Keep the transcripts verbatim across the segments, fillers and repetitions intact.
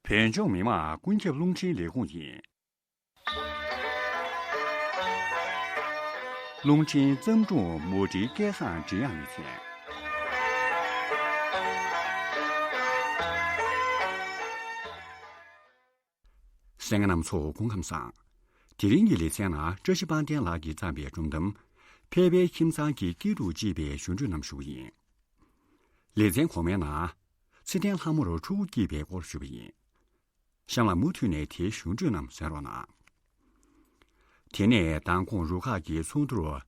བོད་ལྗོངས་མི་དམངས་ཀུན་ཁྱབ་རླུང་འཕྲིན་ལས་ཁུངས་ཡིན། རླུང་འཕྲིན་བརྩམས་སྒྲུང་མུ་འབྲེལ་སྐལ་བཟང་མགྲིན་དབྱངས་ལེ་ཚན། གསན་མཁན་རྣམ་ཚོ་སྐུ་ཁམས་བཟང་། དེ་རིང་གི་ལེ་ཚན་ནང་བཀྲ་ཤིས་དཔལ་ལྡན་ལགས་ཀྱིས་བརྩམས་པའི་སྒྲུང་གཏམ། ཕལ་པའི་ཁྱིམ་ཚང་གི་སྐྱིད་སྡུག་ཅེས་པའི་ཞུ་འཕྲོས་རྣམས་ཞུ་གི་ཡིན། ལེ་ཚན་གོང་མའི་ནང་། ཚེ་བརྟན་ལྷ་མོར་ཕྲུ་གུ་སྐྱེས་པའི་སྐོར་ཞུས་པ་ཡིན། གཤམ་ལ་མུ་མཐུད་ནས་དེའི་ཞུ་འཕྲོས་རྣམས་གསན་རོགས་གནང་། དེ་ནས་མདང་དགོང་རུ་ཁག་གི་ཚོགས་འདུར།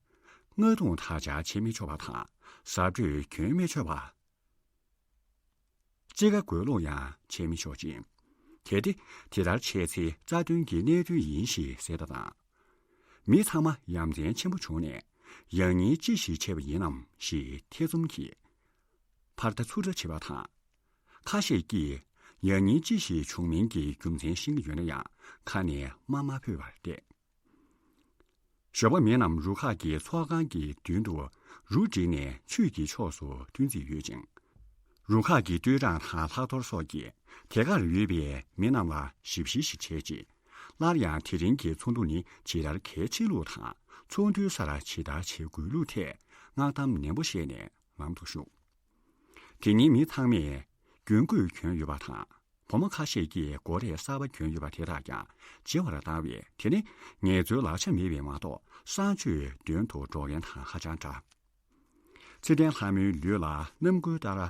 རྔ་རྡུང་དག་ཆ་བྱེད་མི་ཆོག་པ་དང་། གཟབ་སྤྲོས་གྱོན་མི་ཆོག་པ། དཔྱིད་ཀ་དགོས་ལོག་ཡང་བྱེད་མི་ཆོག་ཅིང་། གལ་ཏེ་དེ་ལྟར་བྱས་ཚེ་རྩ་དོན་གྱི་གནད་དོན་ཡིན་ཞེས་གསལ་བརྡ་དང་། མི་ཚང་མ་ཡ་མཚན་ཆེན་པོ་བྱུང་ནས་ཡང་སྙིང་ཅི་ཞིག་བྱས་པ་ཡིན་ནམ་ཞེས་ཐེ་ཚོམ་གྱིས་ཕར་ལྟ་ཚུར་ལྟ་བྱེད་པ་དང་། ཁ་ཤས་ཀྱིས་ཡང་སྙིང་ཅི་ཞིག་བྱུང་མིན་གྱི་རྒྱུ་མཚན་ཤེས་ཀྱི་ཡོད་ན་ཡང་ཁ་ནས་སྨྲ་མ་ཕོད་པར་བལྟས། ཞོགས་པ་མི་རྣམས་རུ་ཁག་གི་ཚོགས་ཁང་གི་མདུན་དུ་རུ་བསྒྲིགས་ནས་ཆོས་ཀྱི་ཕྱོགས་སུ་བསྟུན་རྩིས་ཡོད་ཅིང་། རུ་ཁག་གི་ཏུའུ་ཀྲང་དང་ལྷག་རྡོར་སོགས་ཀྱིས་དེ་གར་ཡོད་པའི་མི་རྣམས་ལ་ཞིབ་བཤེར་ཞིག་བྱས་རྗེས། སླར་ཡང་དེ་རིང་གི་ཚོགས་འདུ་ནི་ཇི་ལྟར་གལ་ཆེ་ལུགས་དང་ཚོགས་འདུའི་སར་ཇི་ལྟར་བྱེད་དགོས་ལུགས་ཐད་མངགས་གཏམ་ནན་པོ་བཤད་ནས་ལམ་དུ་ཞུགས། དེ་ཉིན་མི་ཚང་མས་གྱོན་གོས་གྱོན་ཡོད་པ་དང་། བུ་མོ་ཁ་ཤས་ཀྱིས་མགོ་རས་གསར་པ་གྱོན་ཡོད་པ་དེ་དག་ཀྱང་བརྗེ་བར་བཏང་བས། དེ་ནི་ངལ་རྩོལ་ལག་ཆ་མེད་པས་མ་གཏོགས་གསང་སྤྱོད་དོན་དུ་འགྲོ་མཁན་དང་ཧ་ཅང་འདྲ། ཚེ་བརྟན་ལྷ་མོའི་ལུས་ལ་སྣུམ་འཁོལ་ལྟར།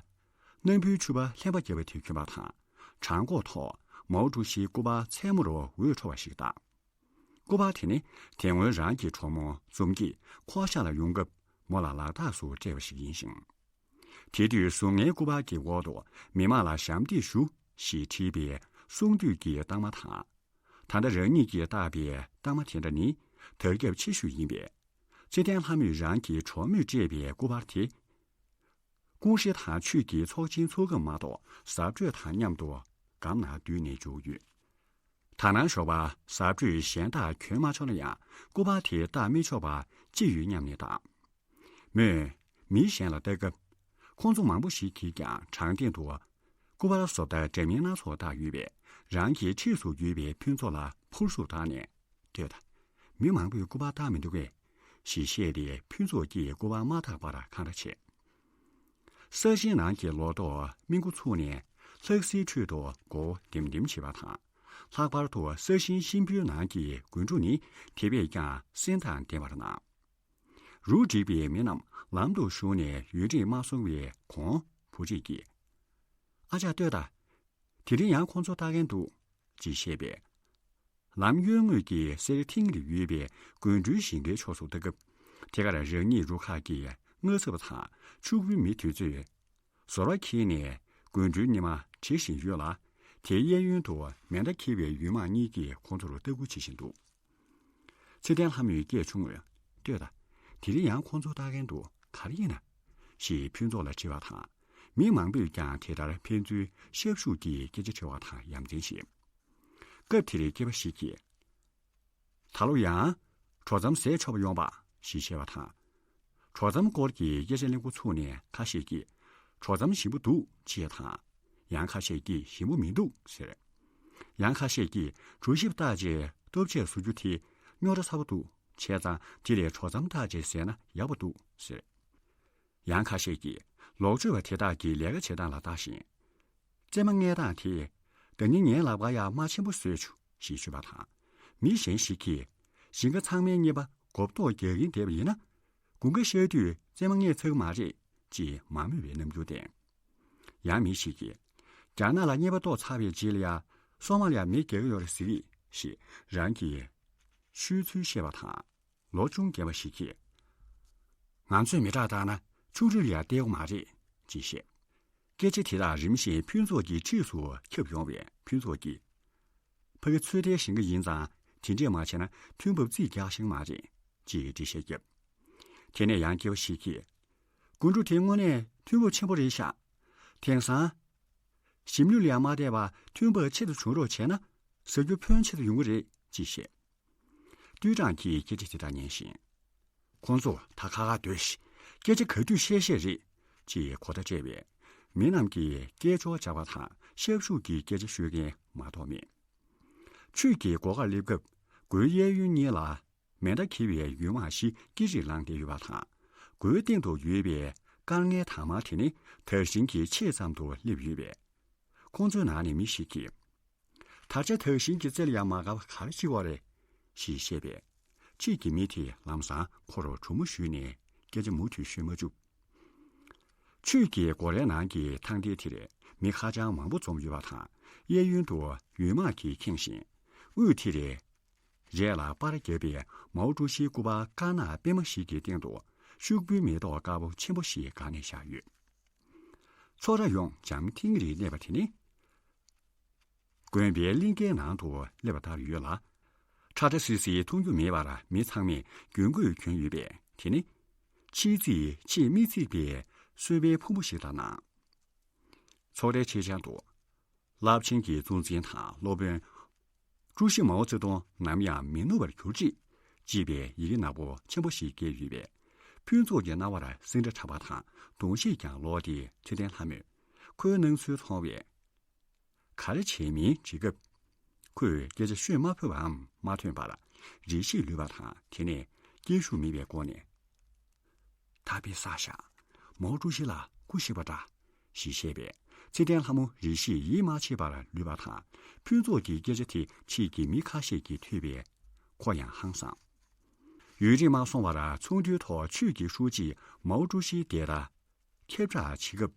སྣམ་བུའི་ཕྱུ་པ་ལྷན་པ་བརྒྱབ་པ་དེ་གྱོན་པ་དང་། བྲང་ཁོག་ཐོག་མའོ་ཀྲུའུ་ཞིའི་སྐུ་པར་མཚན་མོར་འོད་འཕྲོ་བ་ཞིག་བཏགས། སྐུ་པར་དེ་ནི་དེ་སྔོན་རང་གི་གྲོགས་མོ་འཛོམས་སྐྱིད་ཁོ་ཤ་ལ་ཡོང་སྐབས་མོ་ལ་ལག་རྟགས་སུ་སྤྲད་པ་ཞིག་ཡིན་ཞིང་། དེ་དུས་གཟུགས་བརྙན་སྐུ་པར་གྱི་འོག་ཏུ་མི་མང་ལ་ཞབས་འདེགས་ཞུ་ཞེས་བྲིས་པའི་གསུང་བཏུས་ཀྱི་རྟགས་མ་དང་། ད་ལྟ་རང་ཉིད་ཀྱིས་བཏགས་པའི་རྟགས་མ་དེ་འདྲ་ནི་དར་ཁྱབ་ཆེ་ཤོས་ཡིན་པས། ཚེ་བརྟན་ལྷ་མོས་རང་གི་གྲོགས་མོས་སྤྲད་པའི་སྐུ་པར་དེ། ཀུང་ཧྲེ་དང་ཆོས་ཀྱི་ཚོགས་ཆེན་ཚོགས་སྐབས་མ་གཏོགས་གཟབ་སྤྲོས་དང་མཉམ་དུ་སྒམ་ནང་བསྡུས་ནས་འཇོག་ཡོད། ད་ནངས་ཞོགས་པ་གཟབ་སྤྲོས་གཞན་དག་གྱོན་མ་ཆོག་ན་ཡང་སྐུ་པར་དེ་བཏགས་མི་ཆོག་པ་ཅི་ཡོད་སྙམ་ནས་བཏགས། མོས་མི་གཞན་ལ་ལྟ་སྐབས། ཁོང་ཚོ་མང་པོ་ཞིག་གིས་ཀྱང་དྲང་སྟེང་དུ་སྐུ་པར་བཟོ་ལྟ་འདྲ་མིན་སྣ་ཚོགས་བཏགས་ཡོད་པས། རང་གི་འཁྲིས་སུ་ཡོད་པའི་ཕུན་ཚོགས་ལ་ཕུར་ཟུག་བཏགས་ནས། ལྟོས་དང་། མི་མང་པོས་སྐུ་པར་བཏགས་མི་འདུག་གས། ཞེས་བཤད་དེ་ཕུན་ཚོགས་ཀྱིས་སྐུ་པར་མ་བཏགས་པར་འཁང་ར་བྱས། ས་ཞིང་ནང་གི་ལོ་ཏོག་སྨན་སྐུ་ཚུགས་ནས་ལྷ་སའི་ཁྲོད་དུ་མགོ་ལྡེམ་ལྡེམ་བྱེད་པ་དང་། ལྷག་པར་དུ་ས་ཞིང་གཤིན་པོའི་ནང་གི་རྒུན་འབྲུམ་ནི་དེ་བས་ཀྱང་སེམས་ཐག་བདེ་བར་སྣང་། རུ་སྒྲིག་པའི་མི་རྣམས་ལམ་དུ་ཞུགས་ནས་ཡུན་རིང་མ་སོང་བའི་གོང་བུ་ཁྲིད་ཀྱིས། ཨ་ཅག་ལྟོས་དང་། དེ་རིང་ཡང་ཁོང་ཚོ་ལྟ་མཁན་འདུག་ཅེས་བཤད་པས། ལམ་གཡོན་ངོས་ཀྱི་གསེར་ཐིང་ལ་ཡོད་པའི་རྒུན་འབྲུམ་ཞིང་ཁའི་ཕྱོགས་སུ་ལྟ་སྐབས། དེ་གར་རང་ཉིད་རུ་ཁག་གི་མངའ་ཚབ་དང་ཕྱུག་པོའི་མི་དེ་ཚོས་ཟོར་བ་འཁྱེར་ནས་རྒུན་འབྲུམ་རྙིང་མ་བྲི་བཞིན་ཡོད་ལ། དེའི་གཡས་གཡོན་དུ་མེ་མདའ་འཁྱེར་བའི་ཡུལ་དམག་གཉིས་ཀྱིས་ཁོང་ཚོར་ལྟ་སྐུལ་བྱེད་བཞིན་འདུག་ཚེ་བརྟན་ལྷ་མོས་སྐད་ཆུང་ངུས། ལྟོས་དང་། དེ་རིང་ཡང་ཁོང་ཚོ་ལྟ་མཁན་འདུག་ག་རེ་ཡིན་ན། ཞེས་ཕུན་ཚོགས་ལ་དྲིས་པ་དང་། མི་མང་པོས་ཀྱང་དེ་ལྟར་ཕན་ཚུན་ཤབ་ཤུབ་ཀྱིས་སྐད་ཆ་དྲི་བ་དང་ཡ་མཚན་བྱེད། སྐབས་དེར་སྐྱེས་པ་ཞིག་གིས། ད་ལོ་ཡང་གྲོགས་མཚམས་ཟས་ཆོག་པ་ཡོང་པ་ཞེས་བཤད་པ་དང་། གྲོགས་མཚམས་སྐོར་གྱི་སྐད་ཆ་གླེང་འགོ་ཚུགས་ནས་ཁ་ཤས་ཀྱིས་གྲོགས་མཚམས་ཞིམ་པོ་འདུག་ཅེས་དང་། ཡང་ཁ་ཤས་ཀྱིས་ཞིམ་པོ་མི་འདུག་ཟེར། ཡང་ཁ་ཤས་ཀྱིས་གྲོ་ཞིབ་བཏགས་རྗེས་ལྟོ་ཆས་བཟོ་རྒྱུ་དེ་རྙོག་དྲ་ཚ་པོ་འདུག་བྱས་ཙང་དེ་ལས་གྲོགས་མཚམས་བཏགས་རྗེས་ཟས་ན་ཡག་པོ་འདུག་ཟེར། ཡང་ཁ་ཤས་ཀྱིས་ལོག་སྤྱོད་པ་དེ་དག་གི་ལས་ཀ་བྱེད་སྟངས་ལ་བལྟ་བཞིན། རྩེད་མོ་རྔན་སྟངས་དེ། ད་ནི་ངའི་ལག་པ་ཡག་མ་ཆེན་པོ་བཟོས་བྱུང་ཞེས་ཞུས་པ་དང་། མི་གཞན་ཞིག་གིས། ཞིང་ཁ་ཚང་མའི་རྔན་པ་མགོ་ཏོག་རྒྱག་གིན་བསྡད་པ་ཡིན་ན། དགུན་ཁ་ཤར་དུས་རྩེད་མོ་རྔན་ཚར་གི་མ་རེད་ཅེས་མ་མོས་པའི་རྣམ་འགྱུར་བསྟན། ཡང་མི་ཞིག་གིས། རྒྱ་ནག་ལ་རྔན་པ་ཏོག་ཚར་བའི་རྗེས་ལ་ཡ། སོག་མ་ལ་ཡ་མེ་རྒྱག་གི་ཡོད་རེད་ཟེར་གི་ཞེས་རང་གི་ཤོད་ཚུལ་བཤད་པ་དང་། ལོ་ཆུང་རྒན་པ་ཞིག་གིས། ང་ཚོས་མི་དྲག་བཏང་ན་ཆུང་དུས་ལ་ཡ་བལྟས་ཡོད་མ་རེད་ཅེས་བཤད། སྐད་ཆ་དེ་དག་རིམ་བཞིན་ཕུན་ཚོགས་ཀྱི་འཁྲིས་སུ་ཁྱབ་ཡོང་བས་ཕུན་ཚོགས་ཀྱིས། ཕ་གི་ཚོད་ལྟའི་ཞིང་ཁ་ཡིན་ཙང་དེ་འདྲས་མ་བྱས་ན་ཐོན་འབབ་རྩིས་རྒྱག་ཤེས་མ་རེད་ཅེས་འགྲེལ་བཤད་བརྒྱབ། དེ་ནས་ཡང་སྐྱེ་བ་ཞིག་གིས། རྒུན་འབྲུམ་དེ་དངོས་གནས་ཐོན་འབབ་ཆེན་པོ་རེད་ཤག་དེང་སང་། ཞིམ་ལུས་ལ་ཡང་མ་བལྟས་པ་ཐོན་འབབ་ཆེ་ཙམ་བྱུང་རོགས་བྱས་ན་ཟ་རྒྱུ་ཕོན་ཆེ་ཙམ་ཡོང་གི་རེད་ཅེས་བཤད། ཏུའུ་ཀྲང་གིས་སྐད་ཆ་དེ་དག་ཉན་བཞིན། ཁོང་ཚོ་ད་ཁ་ཁ་སྡོད་ཤིག་སྐད་ཆ་ག་དུས་བཤད་བཤད་རེད་ཅེས་གོ་བརྡ་སྤྲད་པས། མི་རྣམས་ཀྱིས་སྐད་ཅོར་རྒྱག་པ་དང་ཤབ་ཤུབ་ཀྱིས་སྐད་ཆ་ཤོད་མཁན་ མ་གཏོགས་མེད། ཆོས་ཀྱི་སྒོ་ཁར་སླེབས་སྐབས་སྒོའི་གཡས་གཡོན་གཉིས་ལ་མེ་མདའ་འཁྱེར་བའི་ཡུལ་དམག་བཞི་སྐད་རིགས་ལངས་བསྡད་ཡོད་པ་དང་། སྒོའི་སྟེང་དུ་ཡོད་པའི་དཀར་ངའི་དར་དམར་དེ་ནི་དར་ཤིང་གི་ཕྱེད་ཙམ་དུ་སླེབས་ཡོད་པས། ཁོང་ཚོའི་ནང་ནས་མི་ཞིག་གིས། དར་ཆ་དར་ཤིང་གི་རྩེ་ལ་ཡང་མ་དགའ་བ་ག་རེ་བྱེད་ཀྱི་ཡོད་རེད། ཞེས་བཤད་པས། ཕྱིས་ཀྱི་མི་དེས་ལམ་སང་ཁོ་རུ་གྲུ་མོ་གཞུས་ནས་སྐད་ཆ་མུ་མཐུད་ཤོད་མ་བཅུག་ཆོས་ཀྱི་སྒོ་རའི་ནང་གི་ཐང་སྟེང་དེར་མི་ཁ་བྱང་མང་པོ་འཛོམས་ཡོད་པ་དང་། གཡས་གཡོན་དུ་ཡུལ་དམག་གིས་ཁེངས་ཤིང་། དབུས་དེར་རས་ལ་པར་བརྒྱབ་པའི་མའོ་ཀྲུའུ་ཞིའི་སྐུ་པར་དཀར་ནག་པད་མ་ཞིག་གི་སྟེང་དུ་ཤོག་བུའི་མེ་ཏོག་དཀར་པོ་ཆེན་པོ་ཞིག་བཀང་ནས་བཞག་ཡོད། ཚོགས་ར་ཡོངས་འཇམ་ཐིང་ངེ་རེ་གནས་པ་དེ་ནི། དགོན་པའི་གླིང་གའི་ནང་དུ་སླེབས་པ་ལྟར་ཡོད་ལ། ཁྲ་ཁྲ་སིལ་སིལ་མཐོང་རྒྱུ་མེད་པར་མི་ཚང་མས་གྱོན་གོས་གྱོན་ཡོད་པས། དེ་ནི་ཕྱིའི་རྩིས་ཆེས་མི་བརྩིགས་པའི་གསོལ་བའི་ཕུང་པོ་ཞིག་ལྟར་སྣང་། ཚོགས་རའི་ཕྱེད་བྱང་དུ་རླབས་ཆེན་གྱི་གཙོ་འཛིན་དང་སློབ་དཔོན་ཀྲུའུ་ཞི་མའོ་ཙེ་ཏུང་ནམ་ཡང་མི་ནུབ་པར་གྱུར་ཅིག་ཅེས་པའི་ཡི་གེ་ནག་པོ་ཆེན་པོ་ཞིག་བཀལ་ཡོད་པས། ཕུན་ཚོགས་ཀྱི་སྣང་བར་སེམས་ཁྲལ་དྲག་པ་དང་གདུང་ཤེད་ཀྱང་ལོག་སྟེ་ཚེ་བརྟན་ལྷ་མོས་ཁོའི་སྣང་ཚུལ་མཐོང་བས། ག་རེ་བྱས་མིན་དྲིས་སྐབས། ཁོས་སྐད་ཆ་ཤོད་མ་ཕོད་པའམ་མ་ཐོན་པར་རེ་ཞིག་ལུས་པ་དང་། དེ་ནས་སྐད་ཤུགས་མེད་པའི་སྒོ་ནས། ད་དཔེ་བསགས་ཤག་མའོ་ཀྲུའུ་ཞི་ལགས་སྐུ་གཤེགས་པ་འདྲ། ཞེས་བཤད་པས། ཚེ་བརྟན་ལྷ་མོ་རེ་ཞིག་ཡིད་མ་ཆེས་པར་ལུས་པ་དང་། ཕུན་ཚོགས་ཀྱི་སྐད་ཆ་དེ་ཕྱིས་ཀྱི་མི་ཁ་ཤས་ཀྱིས་ཐོས་པས། ཁོ་ཡང་ཧང་སངས། ཡུན་རིང་མ་སོང་བར་ཚོགས་འདུའི་ཐོག་ཆོས་ཀྱི་ཧྲུའུ་ཅི་མའོ་ཀྲུའུ་ཞིའི་འདས་ཟླ་ཁྱབ་བསྒྲགས་བྱེད་སྐབས།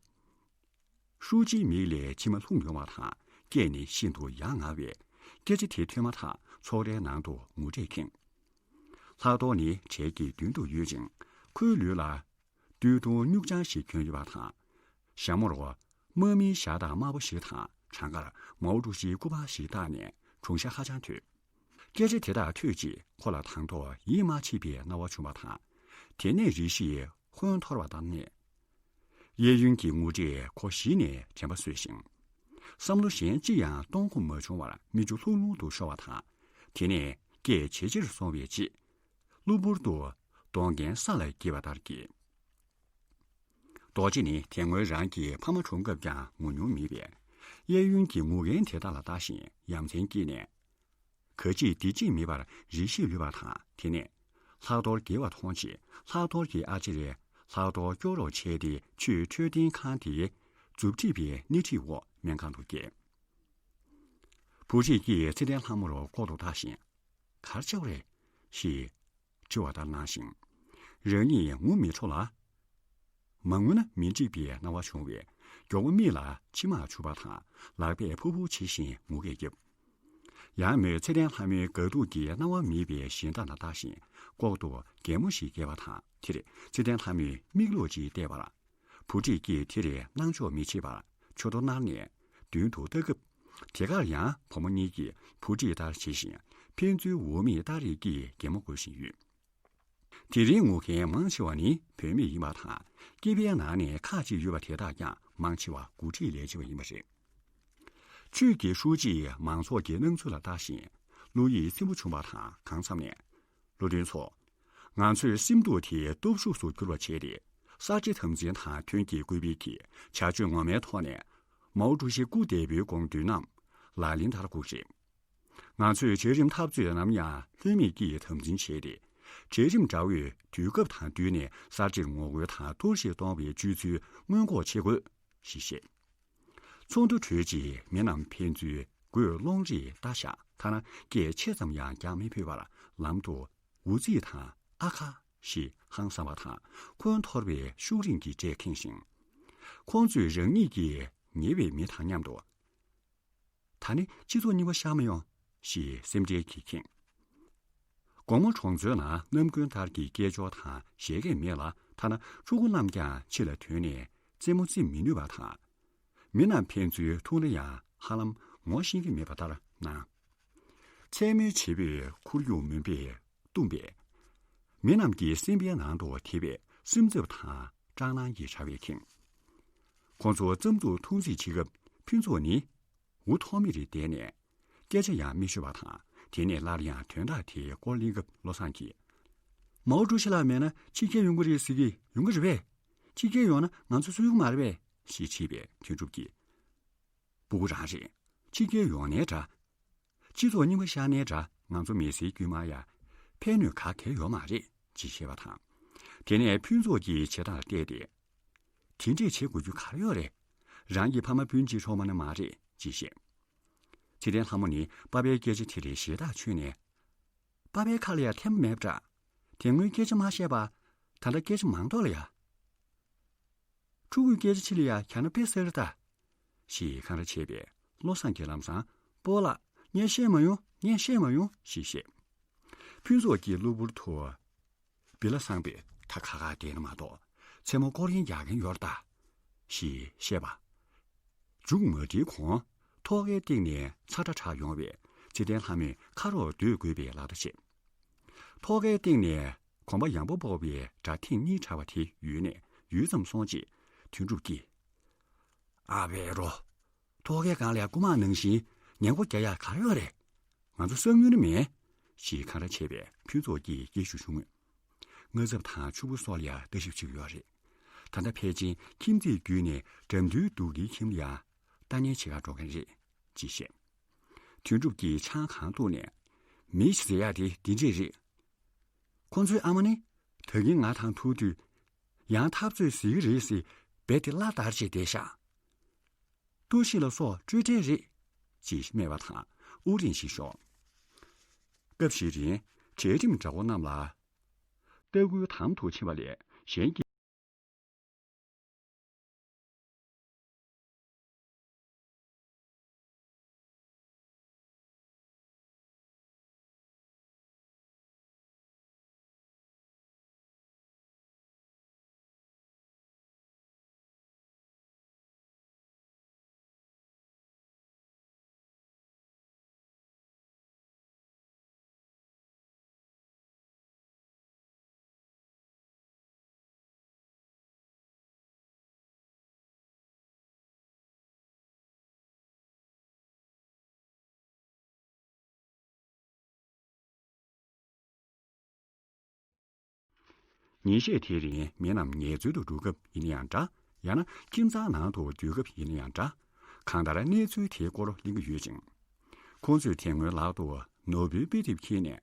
ཧྲུའུ་ཅིའི་མིག་ལས་མཆི་མ་ལྷུང་ཡོང་བ་དང་། སྐད་ནི་ཤིན་ཏུ་ཡ་ང་བས། སྐད་ཆ་དེ་ཐོས་མ་ཐག་ཚོགས་རའི་ནང་དུ་ངུ་སྒྲས་ཁེངས། ལྷག་རྡོར་ནི་གྲལ་གྱི་མདུན་དུ་ཡོད་ཅིང་། ཁོའི་ལུས་ལ་སྟོད་ཐུང་སྨྱུག་བྱང་ཞིག་གྱོན་ཡོད་པ་དང་། ཞྭ་མོར་དམག་མིའི་ཞྭ་དང་དམར་པོ་ཞིག་དང་། བྲང་ཁར་མའོ་ཀྲུའུ་ཞིའི་སྐུ་པར་ཞིག་བཏགས་ནས་གྲུང་ཤ་ཧ་ཅང་དོད། སྐད་ཆ་དེ་དག་ཐོས་རྗེས་ཁོ་ལ་དང་ཐོག་ཡིད་མ་ཆེས་པའི་སྣང་བ་བྱུང་བ་དང་། དེ་ནས་རེ་ཞིག་ཧོན་འཐོར་བ་ལྟར་གནས། གཡས་གཡོན་གྱི་ངུ་སྒྲས་ཁོ་གཞི་ནས་དྲན་པ་གསོས་ཤིང་། བསམ་བློ་གཞན་ཅི་ཡང་གཏོང་ཁོམ་མ་བྱུང་བར་མིག་ཆུ་ལྷུང་ལྷུང་དུ་ཤོར་བ་དང་། དེ་ནས་སྐད་ཇེ་ཆེར་སོང་བའི་རྗེས། གློ་བུར་དུ་གདོང་རྒྱན་ས་ལ་འགྱེལ་བ་ལྟར་གྱིས། རྡོ་རྗེ་ནི་དེ་སྔོན་རང་གི་ཕ་མ་གྲོངས་སྐབས་ཀྱང་ངུ་མྱོང་མེད་པས། གཡས་གཡོན་གྱི་ངུ་མཁན་དེ་དག་ལ་ལྟ་བཞིན་ཡ་མཚན་སྐྱེས་ནས། ག་ཅིག་འདི་ཅིག་མེད་པར་རེ་ཞིག་ལུས་པ་དང་། དེ་ནས་ལྷག་རྡོར་འགྱེལ་བ་མཐོང་རྗེས་ལྷག་རྡོར་གྱི་ཨ་ཅེ་རེ་ལྷག་རྡོར་སྐྱོབ་རོགས་བྱས་ཏེ་ཆུའི་འཕྲོད་བསྟེན་ཁང་དེའི་མཛུབ་ཁྲིད་པའི་སྣེ་ཁྲིད་འོག་སྨན་ཁང་དུ་བསྐྱལ། བུ་ཁྲིད་ཀྱིས་ཚེ་བརྟན་ལྷ་མོར་ལྐོག་ཏུ་ལྟ་བཞིན། ག་རེ་བྱས་པ་རེད། ཞེས་དྲི་བ་ལྟར་སྣང་ཞིང་། རང་ཉིད་ངུ་མི་ཁྲོ་ལ། མ་ངུ་ན་མི་འགྲིག་པའི་སྣང་བ་བྱུང་བས། མགྱོགས་པོ་མིག་ལ་མཆི་མ་བྱུག་པ་དང་ལག་པས་ཕུར་ཕུར་བྱེད་བཞིན་ངུ་སྐད་བརྒྱབ། ཡང་མོས་ཚེ་བརྟན་ལྷ་མོའི་དགའ་སྡུག་གི་སྣང་བ་མེད་པའི་གཞན་དག་ལ་ལྟ་བཞིན་ལྐོག་ཏུ་གད་མོ་ཞིག་བགད་པ་དང་། དེར་ཚེ་བརྟན་ལྷ་མོས་མིག་ལོག་ཅིག་བལྟས་པར། བུ་ཁྲིད་ཀྱིས་དེར་སྣང་འཇོག་མི་བྱེད་པར་མཆུ་ཏོ་མནར་ནས་མདུན་དུ་ལྟ་སྐབས། དེ་གར་ཡང་བུ་མོ་གཉིས་ཀྱིས་བུ་ཁྲིད་ལྟར་བྱེད་བཞིན་ཕན་ཚུན་འོ་མའི་སྟ་རེ་གིས་གད་མོ་དགོད་བཞིན་ཡོད། དེ་རིང་ངུ་མཁན་མང་ཆེ་བ་ནི་བུད་མེད་ཡིན་པ་དང་། སྐྱེས་པའི་ནང་ནས་ཁག་ཅིག་ཡོད་པ་དེ་དག་ཀྱང་མང་ཆེ་བ་འགོ་ཁྲིད་ལས་བྱེད་པ་ཡིན་པ་རེད། ཆོས་ཀྱི་ཧྲུའུ་ཅིས་མང་ཚོགས་ཀྱི་སྣང་ཚུལ་ལ་ལྟ་བཞིན་བློ་ཡིད་ཚིམ་པོ་བྱུང་བ་དང་། གང་འཚམ་ནས། བློ་མཐུན་ཚོ། ང་ཚོས་སེམས་སྡུག་དེ་སྟོབས་ཤུགས་སུ་བསྒྱུར་བ་བྱས་ཏེ། གསར་བརྗེ་དམ་འཛིན་དང་དོན་གྱི་བཀོད་སྤེལ་གྱི་བྱ་སྤྱོད་ངོ་མའི་ཐོག་ནས། མའོ་ཀྲུའུ་ཞི་སྐུ་འདས་པོའི་དགོངས་དོན་རྣམས་ལག་ལེན་བསྟར་དགོས་ཀྱི་རེད། ང་ཚོས་གྲལ་རིམ་འཐབ་རྩོད་ནམ་ཡང་ལྷོད་མེད་ཀྱིས་དམ་འཛིན་བྱས་ཏེ། གྲལ་རིམ་འདྲ་བོས་དུས་སྐབས་དང་བསྟུན་ནས་གསར་བརྗེར་ངོ་རྒོལ་དང་གཏོར་བཤིག་གཏོང་བའི་སྤྱོད་ཚུལ་སྔོན་འགོག་བྱེད་དགོས། ཞེས་བཤད། ཚོགས་འདུ་གྲོལ་རྗེས་མི་རྣམས་ཕན་ཚུན་གོས་སློང་རིས་ལྟ་བཞག་ཐ་ན་སྐད་ཆེ་ཙམ་ཡང་རྒྱག་མི་ཕོད་པར་ལམ་དུ་འུ་ཙིག་དང་ཨ་ཁ་ཞེས་ཧང་སངས་པ་དང་ཁོན་འཐོར་བའི་ཤུགས་རིང་གི་སྒྲས་ཁེངས་ཤིང་། ཁོང་ཚོས་རང་ཉིད་ཀྱིས་ཉེ་བའི་མི་དང་མཉམ་དུ། ད་ནི་སྤྱི་ཚོགས་རྙིང་པ་ཤར་མ་ཡོང་ཞེས་སེམས་ཁྲལ་གྱིས་ཁེངས། དགོང་མོ་གྲོང་ཚོའི་ནང་རྣམ་ཀུན་ལྟར་གྱི་སྐད་ཅོར་དང་བཞད་གད་མེད་ལ། ཐ་ན་ཕྲུ་གུ་རྣམས་ཀྱང་ཕྱི་ལ་ཐོན་ནས་རྩེད་མོ་རྩེ་མི་ནུས་པ་དང་། མི་རྣམས་ཕན་ཚུན་ཐུག་ན་ཡང་ཧ་ལམ་ངོ་ཤེས་ཀྱི་མེད་པ་ལྟར་སྣང་། མཚན་མོའི་བྱེད་པོས་ཁོར་ཡུག་མུན་པས་བཏུམས་པས། མི་རྣམས་ཀྱི་སེམས་པའི་ནང་དུ་དེད་པའི་སེམས་འཚབ་དང་སྐྲག་སྣང་གི་དྲ་བས་ཁེངས། ཁོང་ཚོ་རྩམ་འཛུགས་འཐུང་རྩིས་བྱེད་སྐབས་ཕུན་ཚོགས་ནི། འུ་ཐོག་མེད་རེ་བསྡད་ནས། སྐད་ཆ་ཡང་མི་ཤོད་པ་དང་། དེ་ནས་སླར་ཡང་དོན་དག་དེའི་སྐོར་གླེང་སྐབས་བློ་བཟང་གིས། མའོ་ཀྲུའུ་ཞི་ལགས་མེད་ན་ཕྱི་རྒྱལ་ཡོང་གི་རེད་ཟེར་གི་ཡོང་གི་རེད་པས། ཕྱི་རྒྱལ་ཡོང་ན་ང་ཚོ་སུ་ཡོང་མ་རེད་པས། ཞེས་དྲིས་པས་དོན་གྲུབ་ཀྱིས། སྤུ་གུ་རང་རེད། ཕྱི་རྒྱལ་ཡོང་ནའི་འདྲ། སྤྱི་ཚོགས་རྙིང་པ་ཤར་ནའི་འདྲ། ང་ཚོ་མི་སེར་དཀྱུས་མ་ཡ་ཕན་ནུས་ག་གེ་ཡོད་མ་རེད་ཅེས་བཤད་པ་དང་། དེ་ནས་ཕུན་ཚོགས་ཀྱིས་བྱེད་སྟངས་ལ་བལྟས་ཏེ། དེ་འདྲས་བྱེད་དགོས་རྒྱུ་ག་རེ་ཡོད་རེད། རང་གི་ཕ་མ་སྤུན་མཆེད་འཕྲོག་མ་ནི་མ་རེད་ཅེས་བཤད། ཚེ་བརྟན་ལྷ་མོ་ནི་པ་ཕའི་སྐད་ཆ་དེ་ལས་ཞེ་དྲག་མཆོད་ནས། པ་ཕའི་ཁ་ལ་ཡ་ཐེམ་མེད་པ་འདྲ། དེ་སྔོན་སྐད་ཆ་མ་བཤད་པ། ད་ལྟ་སྐད་ཆ་མང་ཐོག་ལ་ཡ། ཕྲུ་གུའི་སྐད་ཆ་ཕྱི་ལ་ཡ་གྱ་ནོམ་དཔེ་ཟེར་ད། ཞེས་འཁང་ར་བྱས་པས་བློ་བཟང་གིས་ལམ་སང་སྤོ་ལགས་ངས་བཤད་མ་ཡོང་ངས་བཤད་མ་ཡོང་ཞེས་བཤད། ཕུན་ཚོགས་ཀྱིས་གློ་བུར་དུ། བི་ལ་སངས་པས་ད་ཁ་ཁ་བསྡད་ན་མ་གཏོགས་མཚན་མོ་སྐོར་གཡེང་རྒྱག་གིན་ཡོད་ད། ཞེས་བཤད་པ། མཇུག་མ་སྒྲིལ་གོང་ཐོག་ཁའི་སྟེང་ནས་ཚ་སྒྲ་གྲགས་ཡོང་བས་ཚེ་བརྟན་ལྷ་མོས་ཁ་རོག་སྡོད་དགོས་པའི་ལག་བརྡ་བྱས། ཐོག་ཁའི་སྟེང་ནས་གོམ་པ་ཡངས་པོ་ཕོག་པའི་སྒྲ་ཐེངས་གཉིས་གྲགས་པ་དེ་ཡུལ་ནས་ཡུད་ཙམ་སོང་རྗེས་དོན་གྲུབ་ཀྱིས། ཨ་བེ་རོ། ཐོག་ཁའི་སྒང་ལ་རྐུ་མ་ནང་བཞིན་ཉེན་ཁ་རྒྱག་ཡག་ག་རེ་ཡོད་རེད། ང་ཚོ་གསང་ཉུལ་ནི་མེད། ཞེས་འཁང་ར་བྱས་པས་ཕུན་ཚོགས་ཀྱིས་སྐད་ཤུགས་ཆུང་ངུས། ངར་ཚབ་དང་ཕྱུག་པོ་སོགས་ལ་ཡང་ལྟ་ཞིབ་བྱེད་ཀྱི་ཡོད་རེད། ད་ལྟ་ཕལ་ཆེར་ཁྱིམ་མཚེས་བརྒྱུད་ནས་འགྲམ་མདུན་སྡུག་གིའི་ཁྱིམ་ལ་ཡང་ལྟ་ཉན་བྱེད་གར་འགྲོ་མཁན་རེད། ཅེས་བཤད། དོན་གྲུབ་ཀྱིས་ཆང་གང་བཏུངས་ནས། མི་ཞིག་ཟེར་ཡག་དེ་འདི་འདྲས་རེད། ཁོ་ཚོའི་ཨ་མ་ནི། ད་གིན་ང་དང་ཐུག་དུས། ཡང་འཐབ་རྩོད་ཟེར་གྱི་རེད་ཟེར། རྦད་དེ་བླ་དར་བྱས་བསྡད་ཤག་ལྟོགས་ཤི་ལ་སོགས་སྤྲོས་བྲལ་རེད། ཅེས་སྨྲས་པ་དང་དབུགས་རིང་ཞིག་ཤོར། སྐབས་ཤིག་རིང་གྲལ་རིམ་འདྲ་བོ་རྣམས་ལ། ལྟ་སྐུལ་དམ་དུ་ཕྱིན་པ་ལས་གཞན་གྱི། ཉིན་ཤས་དེའི་རིང་མི་རྣམས་ངལ་རྩོལ་དུ་འགྲོ་སྐབས་ཡིན་ན་ཡང་འདྲ། ཡང་ན་ཁྱིམ་ཚང་ནང་དུ་སྡོད་སྐབས་ཡིན་ན་ཡང་འདྲ། གང་ལྟར་གནས་ཚུལ་དེའི་སྐོར་གླེང་གི་ཡོད་ཅིང་། ཁོང་ཚོས་དེ་སྔོན་ལག་ཏུ་ནོར་བུའི་དཔེ་དེབ་འཁྱེར་ནས།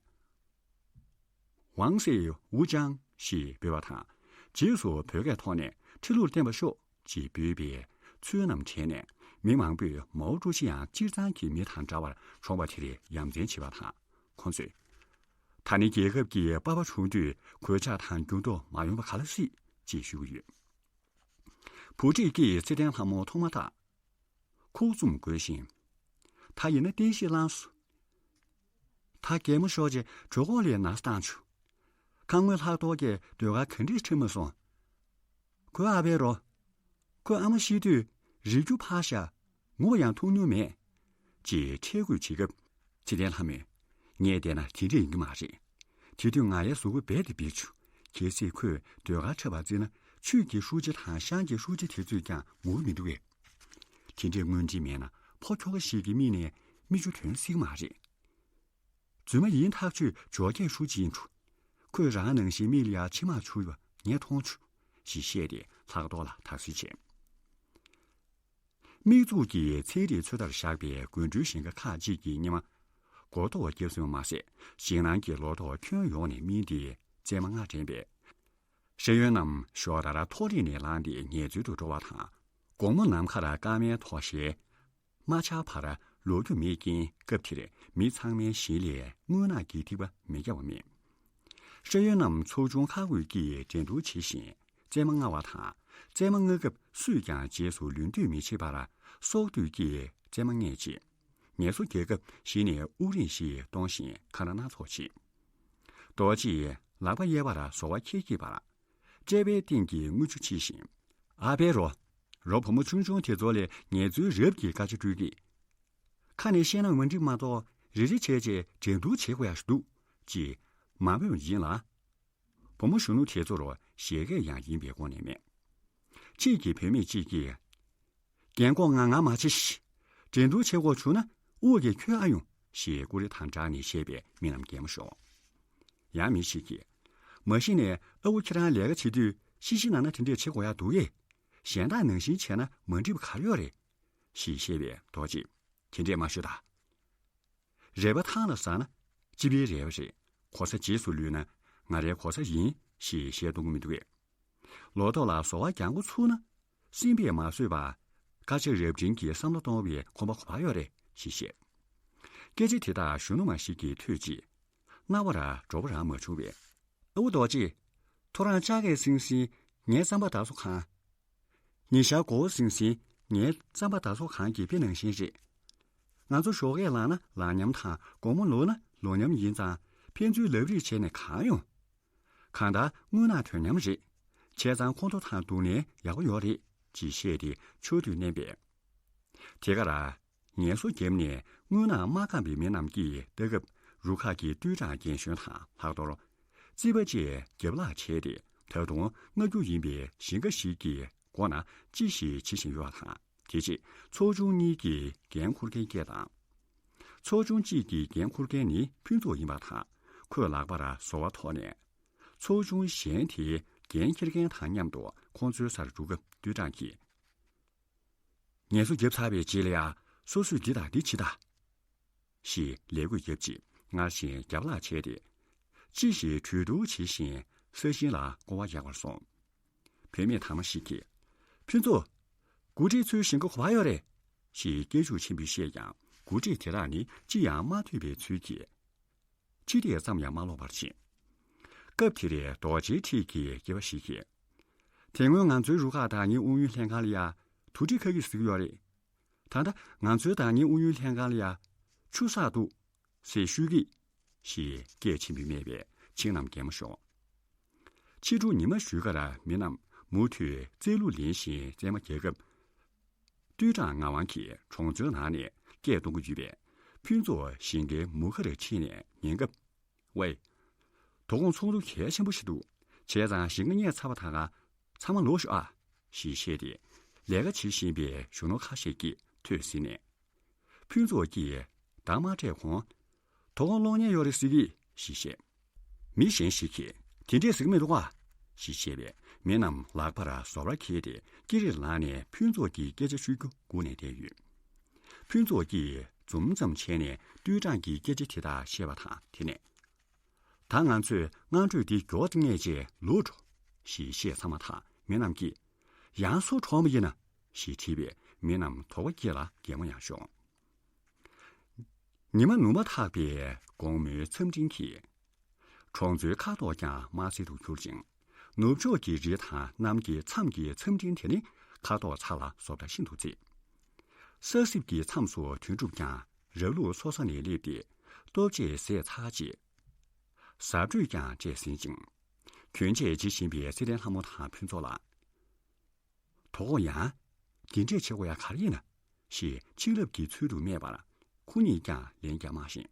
ཝང་སེ་ཝུ་ཅང་ཞེས་འབོད་པ་དང་། རྗེས་སུ་བོད་སྐད་ཐོག་ནས་ཁྲི་ལུར་བརྟན་པར་ཤོག་ཅེས་འབོད་པའི་ཚུལ་རྣམས་དྲན་ནས། མི་མང་པོས་མའོ་ཀྲུའུ་ཞི་ཡང་སྤྱིར་བཏང་གི་མི་དང་འདྲ་བར་མཆོངས་པ་དེར་ཡ་མཚན་བྱེད་པ་དང་། ཁོང་ཚོས། ད་ནི་རྒྱལ་ཁབ་ཀྱི་པ་ཕ་བྱུང་དུས་གོད་ཆག་དང་འགྱུར་ལྡོག་མ་ཡོང་བ་ག་ལ་སྲིད་ཅེས་ཞུ་གི་ཡོད། བུ་ཁྲིད་ཀྱིས་ཚེ་བརྟན་ལྷ་མོ་མཐོང་མ་ཐག་ཁུག་བཙུམ་དགོད་བཞིན། ད་ཡིན་ན་རྟེན་གཞི་བླངས་སོ། ད་གད་མོ་ཤོར་རྗེས་གྲོད་ཁོག་ལ་ན་ཚ་བཏང་བྱུང་། ཁ་སྔོན་ལྷག་ཐོག་གིས་ཟློས་གར་ག་འདྲས་ཁྲིད་མ་སོང་། ཁོའི་ཨ་ཕའི་རོ། ཁོའི་ཨ་མ་ཤི་དུས་རིགས་རྒྱུད་ཕར་བཞག་ངུ་བ་ཡང་ཐུག་མྱོང་མེད། ཅེས་ཁྲེལ་དགོད་བྱེད་སྐབས་ཚེ་བརྟན་ལྷ་མོས། ངས་བལྟས་ན་དེ་འདྲས་ཡིན་གྱི་མ་རེད། དེ་དུས་ང་ཡའི་གཟུགས་པོ་རྦད་དེ་འབིགས་བྱུང་། གལ་སྲིད་ཁོས་ཟློས་གར་འཁྲབ་པར་བརྩིས་ན། ཆོས་ཀྱི་ཧྲུའུ་ཅི་དང་ཤང་གི་ཧྲུའུ་ཅི་དེ་ཚོས་ཀྱང་ངུ་གི་མི་འདུག་གས། དེ་འདྲའི་དངོས་འབྲེལ་མེད་ན་ཕོ་ཁྱོ་ག་ཞིག་གི་མིག་ནས་མིག་ཆུ་ཐོན་སྲིད་ཀྱི་མ་རེད། རྫུན་མ་ཡིན་ཐག་ཆོད་ཇོ་རྒྱས་ཧྲུའུ་ཅི་ཡིན་འགྲོ། ཁོས་རང་ནང་བཞིན་མིག་ལ་ཡ་མཆི་མ་འཁྱུར་བ་ངས་མཐོང་བྱུང་། ཞེས་བཤད་དེ་ལྷག་རྡོ་ལ་དག་སེལ་བྱས། མིག་བཙུགས་ཀྱིས་ཚན་རིག་ཚོད་ལྟར་བཞག་པའི་དགོད་བྲོའི་ཞིང་ཁ་ཁག་ཅིག་གི་སྙེ་མ་མགོ་ཐོག་བརྒྱབ་སོང་བ་མ་ཟད། ཞིང་ནང་གི་ལོ་ཐོག་ཁྱོན་ཡོངས་ནས་སྨིན་ཏེ་རྩེད་མོ་རྔ་འདྲེན་པས། ཤེས་ཡོན་རྣམས་ཞོགས་ལྟར་ཐོ་རེངས་ནས་ལངས་ཏེ་ངལ་རྩོལ་དུ་འགྲོ་བ་དང་། དགོང་མོ་ནམ་མཁར་སྐར་མའི་ཐོག་ཞལ་མ་འཆར་བར་ལོག་རྒྱུ་མེད་རྐྱེན། སྐབས་དེར་མི་ཚང་མའི་ཞལ་ལས་རྔུལ་ནག་གི་ཐིགས་པ་མི་འགྱངས་པ་མེད། ཤེས་ཡོན་རྣམས་ཚོགས་ཆུང་ཁག་བགོས་ཀྱིས་འགྲན་བསྡུར་བྱེད་བཞིན་རྩེད་མོ་རྔ་བ་དང་། རྩེད་མོ་རྔ་སྐབས་སུས་ཀྱང་རྗེས་སུ་ལུས་འདོད་མི་བྱེད་པར་སྲོག་བསྡོས་ཀྱིས་རྩེད་མོ་རྔས་རྗེས། ངལ་གསོ་རྒྱག་སྐབས་གཞི་ནས་དབུགས་རིང་ཞིག་གཏོང་བཞིན་འཁང་ར་སྣ་ཚོགས་བྱེད། རྡོ་རྗེས་ལག་པ་གཡས་པར་ཟོར་བ་འཁྱེར་གྱི་བར། ཀྲད་པའི་སྟེང་གི་རྔུལ་ཆུ་ཕྱིས་ཤིང་། ཨ་ཕའི་རོ། རོ་བུ་མོ་ཆུང་ཆུང་དེ་ཚོ་ལས་ངལ་རྩོལ་རབ་ཀྱིས་དཀའ་ཆ་སྤྲོད་ཀྱི། ཁ་ནས་བཤད་ན་མ་འགྲིག་མ་གཏོགས་རེ་རེ་བྱས་རྗེས་འགྲན་བསྡུར་བྱེད་དགོས་ཡག་ཞིག་འདུག་ཅེས་མ་འབོད་ཡིན་ལ། བུ་མོ་གཞོན་ནུ་དེ་ཚོར་བཞད་གད་ཡང་ཡིན་པའི་སྒོ་ནས་སྨྲས། གཅིག་གིས་བུད་མེད་གཅིག་གིས། རྒན་གོག་ང་ང་མ་བྱེད་ཤི། འགྲན་བསྡུར་བྱེད་དགོས་བྱུང་ན་དབུགས་ཀྱིས་ཁྱོད་ཨ་ཡོང་ཞེས་ཀུ་རེ་དང་སྦྲགས་ནས་བཤད་པས་མི་རྣམས་གད་མོ་ཤོར། ཡང་མི་ཞིག་གིས། མ་གཞི་ནས་ཨ་ཁུ་ཁྱེད་རང་ལས་ཀ་བྱེད་དུས་ཤི་ཤི་ན་ན་དེ་འདྲས་བྱེད་དགོས་ཡག་འདུག་གས། གཞན་དག་ནང་བཞིན་བྱས་ན་མ་འགྲིག་པ་ག་རེ་ཡོད་རེད། ཞེས་བཤད་པས་རྡོ་རྗེས། དེ་འདྲས་མ་ཤོད་ད། རལ་པ་ཐང་ལ་ཟགས་ན་སྤྱི་པའི་རལ་པ་རེད། གོ་ས་རྗེས་སུ་ལུས་ན་ང་རའི་གོ་ས་ཡིན་ཞེས་བཤད་གཏོང་གི་མི་འདུག་གས། ལོ་ཏོག་ལ་ཟོར་བ་རྒྱག་འགོ་ཚུགས་ན། སྲིན་པོས་མ་བཟོད་པར་སྐར་ཆ་རབ་འབྲིང་གི་བསམ་བློ་གཏོང་བའི་ཁོམ་པ་ག་པར་ཡོད་རེད་ཞེས་བཤད། སྐད་ཆ་དེ་དག་གཞོན་ནུ་མ་ཞིག་གིས་ཐོས་རྗེས། རྣ་བ་ར་འགྲོ་བ་རང་མ་བྱུང་བས། ཨ་ཁུ་རྡོ་རྗེ། ཐོ་རངས་ལྕགས་ཀས་ཟིན་ཟིན་ངའི་རྩམ་པ་དར་སོ་གང་། ཉི་ཤར་མགོ་བོ་ཟིན་ཟིན་ངའི་རྩམ་པ་དར་སོ་གང་གི་དཔེ་ནང་བཞིན་རེད། ང་ཚོ་ཞོགས་ཀས་ལངས་ན་ལངས་ཉམས་དང་དགོང་མོ་ལོག་ན་ལོག་ཉམས་ཡིན་ཙང་ཕན་ཚུན་ལབ་རེས་བྱས་ནས་གང་ཡོང་། གང་ལྟར་དངོས་ནག་དོན་ཉམས་རེད། བྱས་ཙང་ཁོང་ཁྲོ་དང་སྡུག་བསྔལ་ཡག་པོ་ཡོད་རེད་ཅེས་བཤད་དེ་ཕྱོགས་བསྡུས་མནན་པས། དེ་གར་ངལ་གསོ་བརྒྱབ་ནས་དངོས་ནག་མ་རྐང་པའི་མི་རྣམས་ཀྱིས་ལྟ་སྐབས་རུ་ཁག་གི་ཏུའུ་ཀྲང་རྒན་གཞོན་དང་ལྷག་རྡོར། རྩིས་པ་བཅས་རྒྱབ་ལྷག་བྱས་ཏེ་ད་དུང་རྔ་རྒྱུག་ཡིན་པའི་ཞིང་ཁ་ཞིག་གི་སྒོ་ན་ཅི་ཞིག་བྱེད་བཞིན་ཡོད་པ་དང་། དེ་རྗེས་ཚོགས་ཆུང་གཉིས་ཀྱི་འགན་འཁུར་མཁན་སྐད་དང་། ཚོགས་ཆུང་གཅིག་གི་འགན་འཁུར་མཁན་ནི་ཕུན་ཚོགས་ཡིན་པ་དང་། ཁོས་ལག་པར་ཟོར་བ་ཐོགས་ནས། ཚོགས་ཆུང་གཞན་དེའི་འགན་འཁྱེར་མཁན་དང་མཉམ་དུ་ཁོང་ཚོའི་སར་འགྲོ་སྐབས་ཏུའུ་ཀྲང་གིས། ངལ་གསོ་བརྒྱབ་ཚར་བའི་རྗེས་ལ་ཡ་སོ་སོས་འདི་དང་འདི་བྱེད་ད། ཞེས་ལས་བགོས་བརྒྱབ་རྗེས་སྔར་བཞིན་རྒྱབ་ལྷག་བྱས་ཏེ། ཅི་ཞིག་གྲོས་བསྡུར་བྱེད་བཞིན་ས་ཞིང་ལ་སྐོར་བ་རྒྱག་པར་སོང་། བུད་མེད་དར་མ་ཞིག་གིས། ཕུན་ཚོགས། འགོ་ཁྲིད་ཚོའི་ཞིང་ཁ་ག་པར་ཡོད་རེད། ཞེས་སྐད་ཤུགས་ཆེན་པོས་བཤད་ཀྱང་འགོ་ཁྲིད་དེ་དག་ནི་ཅི་ཡང་མ་ཐོས་པའི་ཚུལ་གྱིས། ཕྱི་བལྟས་ཙམ་ཡང་མ་ཀློག་པར་ཕྱིན། སྐབས་དེར་རྡོ་རྗེའི་འཁྲིས་ཀྱི་སྐྱེས་པ་ཞིག་གིས། དེ་སྔོན་ང་ཚོའི་རུ་ཁག་བདག་ཉིད་ཨུ་ཡོན་ལྷན་ཁང་ལ་ཡ་དུག་སྦྲུལ་ཁ་གིས་ཟིག་ཡོད་རེད། ད་ལྟ་ང་ཚོའི་བདག་ཉིད་ཨུ་ཡོན་ལྷན་ཁང་ལ་ཡ་ཆུ་བསགས་འདུག་ཟེར་ཤོད་ཀྱི། ཞེས་སྐད་ཆེན་པོས་སྨྲས་པས་ཁྱིམ་རྣམས་གད་མོ་ཤོར། ཕྱི་དྲོ་ཉི་མ་གཞུས་ཁར་མི་རྣམས་མུ་མཐུད་རྩལ་ལུགས་ལེན་བཞིན་རྩེད་མོ་རྒྱག་སྐབས། ཏུའུ་ཀྲང་ངག་དབང་གིས་གྲོང་ཚོའི་ནང་ནས་སྐད་གཏོང་གི་ཡོད་པས། ཕུན་ཚོགས་ཞིང་ཁའི་མུ་ཁར་ཕྱིན་ནས་ཉན་སྐབས། ཝེ། དོ་དགོང་ཚོགས་འདུ་གལ་ཆེན་པོ་ཞིག་འདུག་བྱས་ཙང་ཞིང་ཁ་རྙེད་ཚར་བ་དང་། ཚང་མ་ལོག་ཤོག་ཨ། ཞེས་བཤད་དེ། ལས་ཀ་བྱེད་བཞིན་པའི་གཞོན་ནུ་ཁ་ཤས་ཀྱིས་ཐོས་ཟིན་ནས། ཕུན་ཚོགས་ཀྱིས་བདག་མ་སྤྲད་གོང་། དོ་དགོང་གློག་བརྙན་ཡོད་རེད་ཟེར་གི། ཞེས་བཤད། མི་གཞན་ཞིག་གིས་དེ་འདྲས་ཟེར་གི་མི་འདུག་ག་ཞེས་བཤད་པས། མི་རྣམས་ལག་པར་ཟོར་བ་འཁྱེར་ཏེ་ཀི་རིར་ལངས་ནས་ཕུན་ཚོགས་ཀྱི་སྐད་ཆ་ཤོད་རྒྱུ་སྒུག་ནས་བསྡད་ཡོད། ཕུན་ཚོགས་ཀྱིས་འཛུམ་ཙམ་བྱས་ནས་ཏུའུ་ཀྲང་གི་སྐད་ཆ་དེ་དག་བཤད་པ་དང་དེ་ནས། ད་ང་ཚོས་དངངས་ཁྲོད་འདི་མགྱོགས་ཙམ་ངས་བྱས་ལོག་འགྲོ། ཞེས་བཤད་ཚར་མ་ཐག་མི་རྣམས་ཀྱིས། ཡང་སུ་གྲོངས་པ་ཡིན་ན། ཞེས་དྲིས་པས་མི་རྣམས་དོགས་པ་སྐྱེས་ལ་གད་མོ་ཡང་ཤོར། ཉི་མ་ནུབ་མ་ཐག་པའི་དགོང་མོའི་མཚམས་སྤྲིན་གྱིས། གྲོང་ཚོའི་ཁ་དོག་ཀྱང་དམར་སེར་དུ་གྱུར་ཅིང་། ནུབ་ཕྱོགས་ཀྱི་རི་དང་གནམ་གྱི་མཚམས་ཀྱི་མཚམས་སྤྲིན་དེ་ནི་ཁ་དོག་ཚ་ལ་བཟོ་ལྟ་ཤིན་ཏུ་མཛེས། ས་སྲིབ་ཀྱི་མཚམས་སུ་དོན་གྲུབ་ཀྱང་རབ་ལུག་འཚོ་ས་ནས་སླེབས་ཏེ་ལྟོ་ཆས་ཟས་ཚར་རྗེས། ཟ་འཕྲོད་ཀྱང་སྤྲད་ཟིན་ཅིང་། གྱོན་ཆས་བརྗེ་བཞིན་པའི་ཚེ་བརྟན་ལྷ་མོ་དང་ཕུན་ཚོགས་ལ། དོ་དགོང་ཡང་། འདི་འདྲས་བྱེད་དགོས་ཡ་ག་རེ་ཡིན་ན། ཞེས་ཆིག་ལབ་ཀྱི་ཚུལ་དུ་སྨྲས་པར། ཁོ་གཉིས་ཀྱང་ལན་རྒྱག་མ་ཤེས།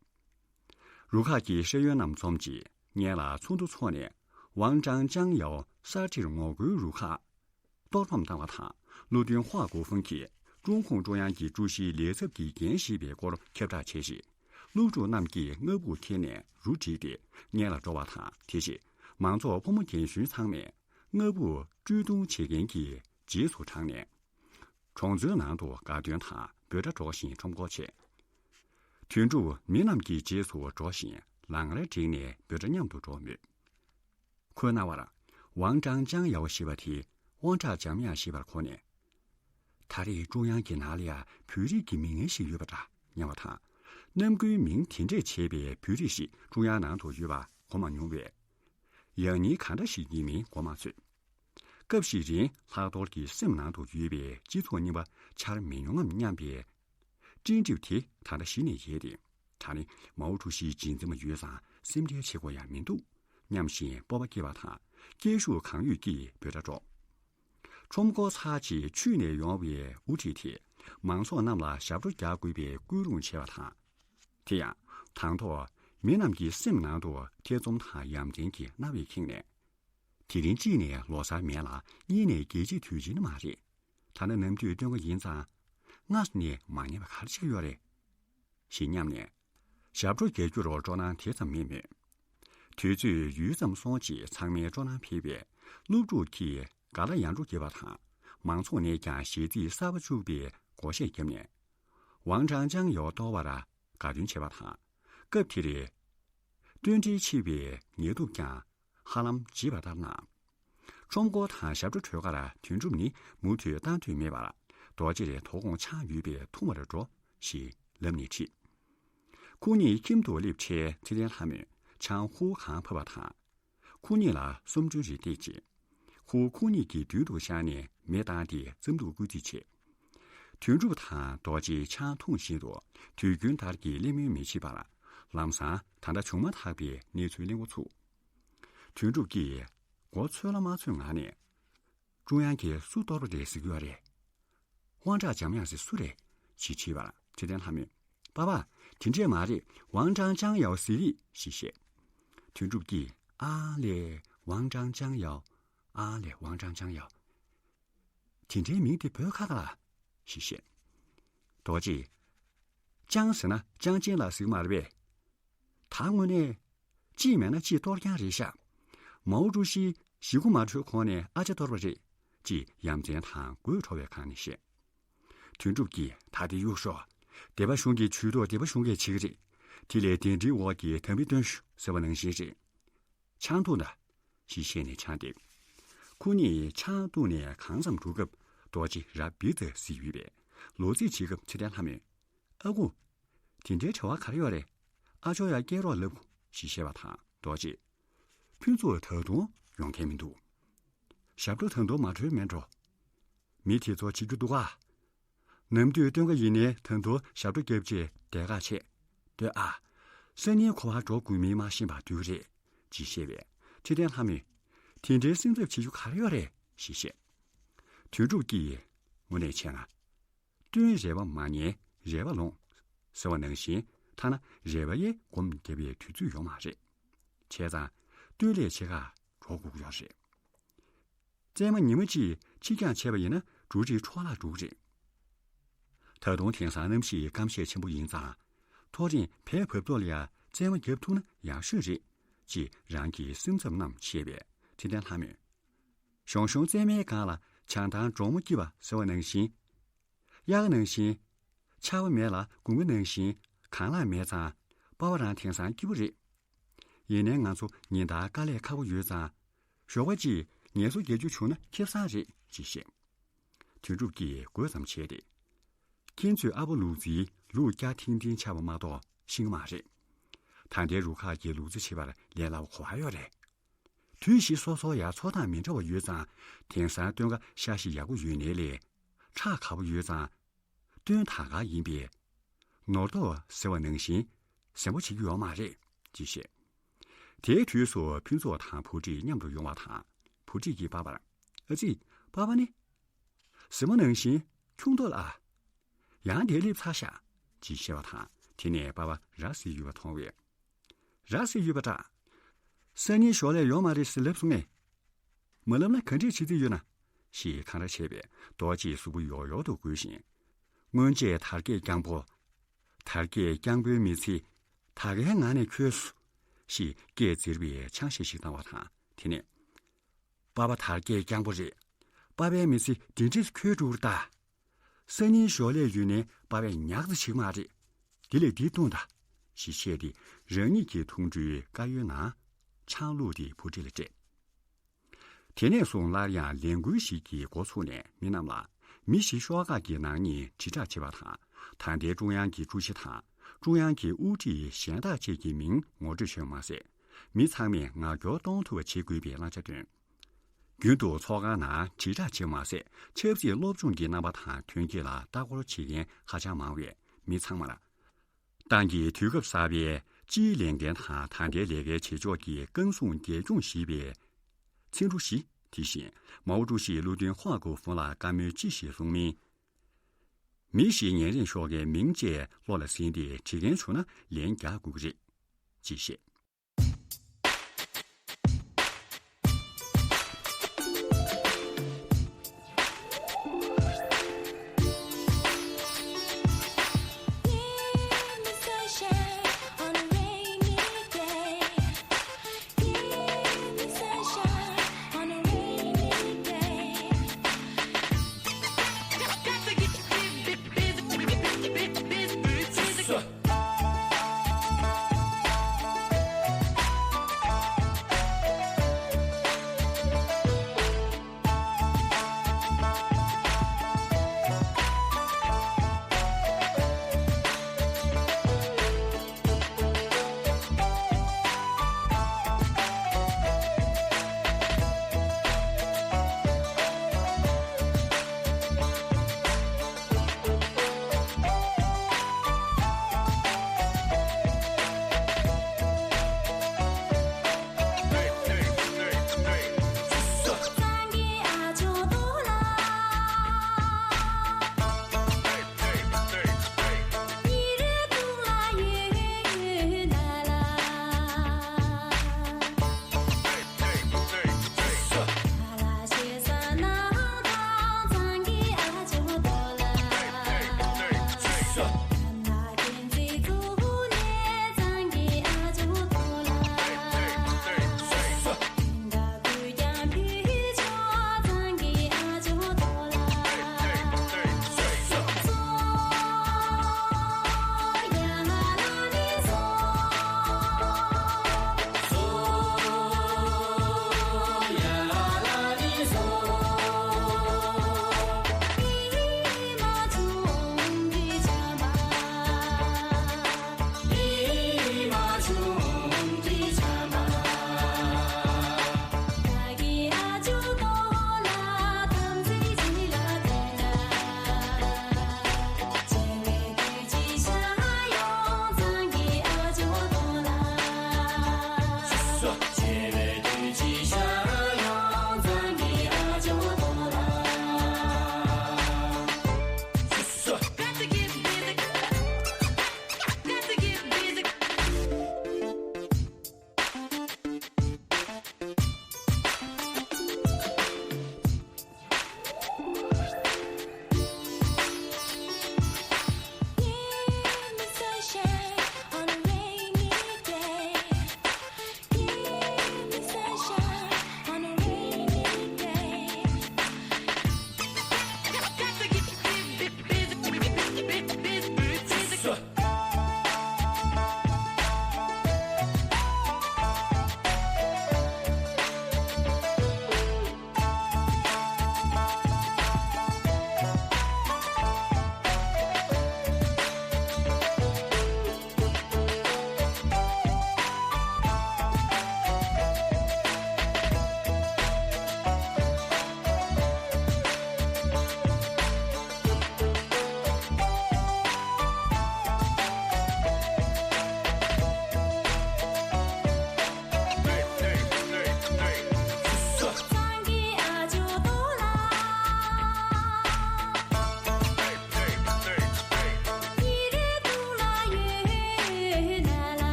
རུ་ཁག་གི་ཤེས་ཡོན་རྣམས་འཛོམས་རྗེས་སྔོན་ལ་ཚོགས་འདུ་འཚོགས་ནས། ཝང་ཀྲང་ཅང་ཡའོ་གསར་ཁྲིར་ངོ་རྒོལ་རུ་ཁག་གཏོར་ཕམ་བཏང་བ་དང་། བློ་མཐུན་ཧྭ་གོ་ཧྥུང་གིས་ཀྲུང་ཧུང་ཀྲུང་དབྱང་གི་ཀྲུའུ་ཞིའི་ལས་ཚབ་ཀྱི་འགན་བཞེས་པའི་སྐོར་ཁྱབ་བསྒྲགས་བྱས་ཤིང་། སློབ་ཕྲུག་རྣམས་ཀྱིས་སྔ་སྦུག་འཁྱེར་ནས་རུ་བསྒྲིགས་ཏེ་སྔོན་ལ་འགྲོ་བ་དང་། དེ་རྗེས་མང་ཚོགས་ཕོ་མོ་རྒན་གཞོན་ཚང་མས་སྔ་སྦུག་བཀྲོལ་གཏོང་བྱེད་མཁན་གྱི་རྗེས་སུ་འབྲངས་ནས། གྲོང་ཚོའི་ནང་དུ་དགའ་སྟོན་དང་འབོད་སྒྲ་སྒྲོག་བཞིན་ཁྲོམ་སྐོར་བྱས། དོན་གྲུབ་མི་རྣམས་ཀྱི་རྗེས་སུ་འགྲོ་བཞིན་ལམ་ཁར་བསྒྲིགས་ནས་འབོད་སྒྲ་མཉམ་དུ་སྒྲོག་མོད། ཁོའི་རྣ་བར་ཝང་ཀྲང་ཅང་ཡའོ་ཞེས་པ་དེ་དབང་གྲགས་འཇམ་དབྱངས་ཞེས་པར་གོ་ནས། ད་རེས་ཀྲུང་དབྱང་གི་ནང་ལ་ཡང་བོད་རིགས་ཀྱི་མི་ངན་ཞིག་ཡོད་པ་འདྲ་སྙམ་པ་དང་། རྣམ་ཀུན་མིང་དེ་འདྲས་བྱས་པའི་བོད་རིགས་ཤིག་ཀྲུང་དབྱང་ནང་དུ་ཡོད་པ་གོ་མ་མྱོང་བས། ཡང་སྙིང་གང་འདྲ་ཞིག་ཡིན་མིན་གོ་མ་ཆོད། སྐབས་ཤིག་རིང་ལྷག་རྡོར་གྱི་སེམས་ནང་དུ་ཡོད་པའི་སྤྱི་ཚོགས་རྙིང་པ་འཆར་མི་ཡོང་ངམ་སྙམ་པའི་སྤྲིན་འགྲིབ་དེ་ད་ལྟ་གཞི་ནས་ཡལ་ཏེ། ད་ནི་མའོ་ཀྲུའུ་ཞིའི་རྗེས་འཛིན་པ་ཡོད་ཙང་སེམས་ཁྲལ་བྱེད་དགོས་ཡང་མི་འདུག་སྙམ་བཞིན་སྤོབས་པ་སྐྱེས་པ་དང་སྐད་ཤུགས་གང་ཡོད་ཀྱིས་འབོད་སྒྲ་སྒྲོག་ཁྲོམ་སྐོར་ཚར་རྗེས་ཆུས་ནས་ཡོང་བའི་དབུ་ཁྲིད་དེས་མང་ཚོགས་རྣམས་ལ་ཞབས་བྲོ་རྒྱག་དགོས་པའི་སྐུལ་སློང་བྱས་པ་དང་། དེ་ཡང་དང་ཐོག་མི་རྣམས་ཀྱི་སེམས་ནང་དུ་ཐེ་ཚོམ་དང་ཡ་མཚན་གྱི་རྣ་བས་ཁེངས་ནས། དེ་རིང་གཅིག་ནས་ལོ་གསར་མེད་ལ་གཉིས་ནས་རྒྱལ་སྤྱིའི་དུས་ཆེན་ནི་མ་རེད། ད་ལྟ་ནམ་དུས་སྟོན་ཁ་ཡིན་ཙང་སྔར་ནས་མ་ཉན་པ་ག་རེ་བྱེད་ཀྱི་ཡོད་རེད། ཞེས་སྙམ་ནས་ཞབས་བྲོ་རྒྱག་རྒྱུར་སྤྲོ་སྣང་དེ་ཙམ་མེད་མོད། དུས་ཚོད་ཡུད་ཙམ་སོང་རྗེས་ཚང་མའི་སྤྲོ་སྣང་འཕེལ་བས་སློབ་ཕྲུག་གིས་ག་ལ་ཡང་འགྲོ་བགྱིས་པ་དང་མང་ཚོགས་ནས་ཀྱང་གཞས་ཚིག་གསར་པ་བཅུག་པའི་བགོ་བཤའ་བརྒྱབ་ནས། ཝང་ཀྲང་ཅང་ཡའོ་གཏོར་བར་དགའ་སྟོན་བྱས་པ་དང་། སྐབས་དེར་བསྟུན་གྲོས་ཆེ་བའི་ངལ་དུབ་ཀྱང་ཧ་ལམ་བརྗེད་པ་ལྟར་སྣང་། ཁྲོམ་སྐོར་དང་ཞབས་བྲོ་འཁྲབ་ཁར་དོན་གྲུབ་ནི་མུ་མཐུད་བཏང་འདོད་མེད་པར། རྡོ་རྗེར་དོ་དགོང་ཆང་ཡོད་པས་འཐུང་བར་འགྲོ་ཞེས་ལབ་ནས་ཁྲིད། ཁོང་གཉིས་ཁྱིམ་དུ་སླེབས་འཕྲལ་ཚེ་བརྟན་ལྷ་མོས་ཆང་ཧུར་གང་ཕབ་པ་དང་། ཁོང་གཉིས་ལ་སུམ་སྒྲིལ་རེ་བཏེགས་རྗེས། ཧུར་ཁོང་གཉིས་ཀྱི་མདུན་དུ་བཞག་ནས་མེ་བཏང་སྟེ་རྩམ་ཐུག་སྐུལ་རྩིས་བྱས། དོན་གྲུབ་དང་རྡོ་རྗེས་ཆང་འཐུང་བཞིན་དུ་དུས་རྒྱུན་ལྟར་གྱི་གླེང་མོལ་མི་བྱེད་པར། ལམ་སང་ད་ལྟ་བྱུང་མ་ཐག་པའི་གནས་ཚུལ་གླེང་འགོ་ཚུགས། དོན་གྲུབ་ཀྱིས་མགོ་ཚོད་ལ་མ་ཚོད་ངང་ནས། ཀྲུང་དབྱང་གིས་སུ་གཏོར་བ་རེད་ཟེར་གྱི་ཡོད་རེད། ཝང་ཀྲང་འཇམ་དབྱངས་ཟེར་སུ་རེད་ཅེས་དྲིས་པར་ཚེ་བརྟན་ལྷ་མོས། པ་པ། དེ་འདྲས་མ་རེད། ཝང་ཀྲང་ཅང་ཡའོ་ཟེར་རེད་ཞེས་བཤད། དོན་གྲུབ་ཀྱིས། ཨ་ལས། ཝང་ཀྲང་ཅང་ཡའོ། ཨ་ལས། ཝང་ཀྲང་ཅང་ཡའོ། དེ་འདྲའི་མིང་དེ་བོད་ཁ་ཁ་ལ། ཞེས་བཤད། རྡོ་རྗེས། ཅང་ཟེར་ན་ཅང་ཅན་ལགས་ཟེར་གྱི་མ་རེད་པས། ད་དངོས་གནས། ཅིས་མེད་ན་ཅིས་གཏོར་རྐྱང་རེད་ཤག་མའོ་ཀྲུའུ་ཞི་ཞི་གུ་མ་འཕྲོད་གོང་ནས་ཨ་ཅག་གཏོར་བ་རེད། ཅེས་ཡ་མཚན་དང་དགོད་བྲོ་བའི་ངང་ནས་བཤད། དོན་གྲུབ་ཀྱིས། ད་དེ་གཡུག་ཤོག་སྡེ་པ་གཞུང་གི་ཇུས་གཏོགས་སྡེ་པ་གཞུང་གིས་བྱེད་ཀྱི་རེད། དེ་ལས་གདན་འདྲེན་འོག་གི་དམ་བི་སྟོན་ཞུ་ཟེར་བ་ནང་བཞིན་རེད། ཆང་འཐུང་དང་། ཞེས་བཤད་ནས་ཆང་འདེབས། ཁོ་གཉིས་ཆང་བཏུང་ནས་གང་ཙམ་འགྲོ་སྐབས་རྡོ་རྗེ་ར་བིར་ཙེ་ཟེར་ཡོད་པས་ལོ་ཚིགས་བྱེད་སྐབས་ཚེ་བརྟན་ལྷ་མོས། ཨ་ཁུ། དེ་འདྲའི་བྲེལ་བ་ག་རེ་ཡོད་རེད། ཨ་ཇོ་ཡར་སྐྱེལ་རོགས་ལབ་དགོས་ཞེས་བཤད་པ་དང་རྡོ་རྗེས། ཕུན་ཚོགས་ད་དུང་ཡོང་མཁན་མི་འདུག་ཞབས་བྲོ་ད་དུང་མ་གྲོལ་མེད་འགྲོ། མི་དེ་ཚོ་བྱེད་རྒྱུ་འདུག་ག་ནམ་དུས་སྟོན་ཁ་ཡིན་ནའི་ད་དུང་ཞབས་བྲོ་བརྒྱབ་རྗེས་དེ་ག་བྱས། སྡོད་ཨ། སང་ཉིན་ཁོ་པར་འགྲོ་དགོས་མིན་མ་ཤེས་པ་སྡུག་རེད། ཅེས་བཤད་པས་ཚེ་བརྟན་ལྷ་མོས། དེ་འདྲའི་སེམས་འཚབ་བྱེད་རྒྱུ་ག་རེ་ཡོད་རེད་ཞེས་བཤད། དོན་གྲུབ་ཀྱིས། དངོས་གནས་བྱས་ན། སྟོན་རེ་བ་མ་ཉན་རེ་བ་ལོངས། ཟེར་བ་ནང་བཞིན་ཐ་ན་རེ་བ་ཡེ་སྒོམ་བརྒྱབ་པའི་དུས་ཚོད་ཡོད་མ་རེད། བྱས་ཙང་སྟོན་ལས་ཕྱེད་ཀ་འགྲོ་དགོས་ཀྱི་ཡོད་རེད། བཙས་མ་ཉི་མ་གཅིག་ཕྱིར་འགྱངས་བྱས་པ་ཡིན་ན་འབྲུ་རིགས་འཕྲོ་བརླག་འགྲོ་གི་རེད། ད་དུང་དེང་སང་གནམ་གཤིས་སྐམ་ཤས་ཆེན་པོ་ཡིན་ཙང་། ཐོ་རེངས་བལ་བབས་ཐོག་ལ་ཡ་བཙས་མ་བརྒྱབ་ཐུབ་ན་ཡག་ཤོས་རེད། ཅེས་རང་གི་སེམས་འཚབ་རྣམས་བཤད་པས་ཚེ་བརྟན་ལྷ་མོས། གཞོང་གཞོང་བཙས་མའི་སྒང་ལ་བྱང་ཐང་འབྲོག་མོ་སྐྱིད་པ་ཟེར་བ་ནང་བཞིན། དབྱར་ཁ་ནང་བཞིན། ཆར་པ་མེད་ལ་དགུན་ཁ་ནང་བཞིན་གངས་ལྷགས་མེད་ཙང་པ་ཕ་རང་དེང་སང་སྐྱིད་པོ་རེད། ཡིན་ནའི་ང་ཚོ་ཉིན་ལྟར་དཀའ་ལས་ཁག་པོ་ཡོད་ཙང་། ཞོགས་པ་གཅིག་ངལ་གསོ་རྒྱག་རྒྱུ་བྱུང་ན་ཁེ་བཟང་རེད་ཅེས་བཤད། དོན་གྲུབ་ཀྱིས་དགོད་ཙམ་བྱས་ཏེ། ཁྱེད་ཚོས་ཨ་ཕོ་ལུག་རྫིའི་ལུག་སྐྱ་ཐིང་ཐིང་ཆགས་པ་མ་གཏོགས་ཤེས་ཀྱི་མ་རེད། ད་ལྟའི་རུ་ཁག་གི་ལུག་རྫི་བྱེད་པར་ལས་སླ་པོ་ག་པར་ཡོད་རེད། དུས་བཞི་སོ་སོ་ཡང་འཚོ་སྟངས་མི་འདྲ་བ་ཡོད་ཙང་། དེང་སང་སྟོན་ཁ་ཤ་ཞིག་ཡག་པོ་ཡོད་ནའི་ལས། ཁྲག་ཁ་པོ་ཡོད་ཙང་། སྟོན་དར་དཀར་ཡིན་པས། ནོར་ཐོག་ཟེར་བ་ནང་བཞིན་ཟན་པོ་བྱེད་ཀྱི་ཡོད་མ་རེད་ཅེས་བཤད། དེའི་དུས་སུ་ཕུན་ཚོགས་དང་བུ་ཁྲིད་མཉམ་དུ་ཡོང་བ་དང་། བུ་ཁྲིད་ཀྱིས་པ་ཕར། ཨ་ཙི། པ་ཕ་ནི། ཟིན་མ་ནང་བཞིན་ཁྱུང་ཐོག་ལ་ཨ། ཡང་དེ་སླེབས་ཚར་ཤག་ཅེས་བཤད་པ་དང་། དེ་ནས་པ་ཕ་ར་བཟི་ཡོད་པ་མཐོང་བས། ར་བཟི་ཡོད་པ་འདྲ། སང་ཉིན་ཞོར་ལས་ཡོང་མ་རེད་ཟེར་ལབ་སོང་ངས། མ་ལབ་ན་ག་འདྲས་བྱེད་རྩིས་ཡོད་ན། ཞེས་འཁང་ར་བྱས་པས་རྡོ་རྗེས་གཟུགས་པོ་ཡོག་ཡོག་ཏུ་བསྒུལ་ཞིང་། སྔོན་ཆད་དར་སྐྱེས་རྐྱང་པོ། དར་སྐྱེས་རྐྱང་པོའི་མི་ཚེ། ད་གའི་ངང་ནས་འཁྱོལ་སོང་། ཞེས་སྐད་འཛེར་བའི་ཆང་གཞས་ཤིག་བཏང་བ་དང་དེ་ནས། པ་ཕ་དར་སྐྱེས་རྐྱང་པོ་རེད། པ་ཕའི་མི་ཚེ་འདི་འདྲས་འཁྱོལ་འགྲོ་གི་རེད་ད། སང་ཉིན་ཞོར་ལས་ཡོང་ནས་པ་ཕས་ཉག་ཙམ་བྱེད་ཀྱི་མ་རེད། དེ་ལས་འདི་བཏུང་དང་། ཞེས་བཤད་དེ་རང་ཉིད་ཀྱི་འཐུང་འཕྲོའི་དཀར་ཡོལ་ནང་ཆང་བླུགས་ཏེ་བུ་ཁྲིད་ལ་སྤྲད། དེ་ནས་བཟུང་སླར་ཡང་ལས་འགུལ་ཞིག་གི་འགོ་ཚུགས་ནས་མི་རྣམས་ལ་མི་བཞི་ཤོག་ཁག་གི་ནང་ནས་དྲིལ་བསྒྲགས་བྱེད་པ་དང་། ད་ལྟའི་ཀྲུང་དབྱང་གི་ཀྲུའུ་ཞི་དང་ཀྲུང་དབྱང་གི་དབུ་ཁྲིད་གཞན་དག་བཅས་ཀྱི་མིང་ངོ་སྤྲོད་བྱས་པ་མ་ཟད། མི་ཚང་མས་ངག་སྐྱོར་གཏོང་ཐུབ་པ་བྱེད་དགོས་པའི་བླང་བྱ་བཏོན། རྒྱུན་དུ་ཚོགས་ཁང་ནང་དྲིལ་བསྒྲགས་བྱས་པ་མ་ཟད། ཆབ་སྲིད་སློབ་སྦྱོང་གི་རྣམ་པ་དང་ཐོན་སྐྱེད་ལ་ལྟ་སྐོར་བྱེད་མཁན་ཧ་ཅང་མང་བས་མི་ཚང་མར། ཏང་གི་དུས་སྐབས་གསར་པའི་སྤྱིའི་ལས་འགན་དང་ད་ལྟའི་ལས་ཀའི་བྱེད་ཕྱོགས་ཀྱི་རྐང་བཟུང་རྒྱས་སྐྱོང་ཞེས་པའི་ཚིག་འབྲུ་བཞི། དེ་བཞིན་མའོ་ཀྲུའུ་ཞིའི་བློ་མཐུན་ཧྭ་གོ་ཧྥུང་ལ་བཀའ་མོལ་ཅི་ཞིག་གསུངས་མིན། མི་བཞིའི་ཉེ་རིང་ཤོག་ཁའི་མིང་བཅས་བློ་ལ་ཟིན་ཏེ་བྲིས་མཁན་བྱུང་ན་ལན་རྒྱག་དགོས་ཀྱི་རེད། ཅེས་བཤད།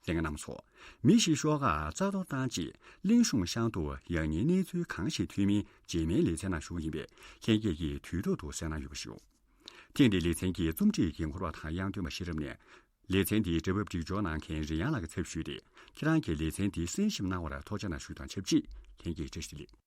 བསྟན་རྣམ་ཚོ། མི་ཞིག་ཤོག་ཁག་རྩ་གཏོར་བཏང་རྗེས་གླིང་གཞུང་གཤམ་དུ་ཡང་སྙིང་གནས་ཚུལ་གང་ཞིག་ཐོན་མིན་རྗེས་མའི་ལེ་ཚན་ནང་ཞུ་གི་ཡིན་པས། ལྷན་རྒྱས་ཀྱིས་དུས་ཐོག་ཏུ་གསན་གནང་ཡོད་པ་ཞུ། ཐེངས་འདིའི་ལེ་ཚན་གྱི་རྩོམ་སྒྲིག་འགན་འཁུར་བ་དང་དབྱངས་སྟོན་པ་ཤེས་རབ་ནས། ལེ་ཚན་འདིའི་འབྲེལ་བ་སྒྲིག་སྦྱོར་གནང་མཁན་རིན་དབྱངས་ལགས་ཀྱི་ཚབ་ཞུས་ཏེ། ཁྱེད་རང་གིས་ལེ་ཚན་འདི་གསན་ཞིབ་གནང་བར་ཐུགས་རྗེ་གནང་ཞུས་དང་ཆབས་ཅིག་ལྷན་རྒྱས་བཀྲ་ཤིས་བདེ་ལེགས།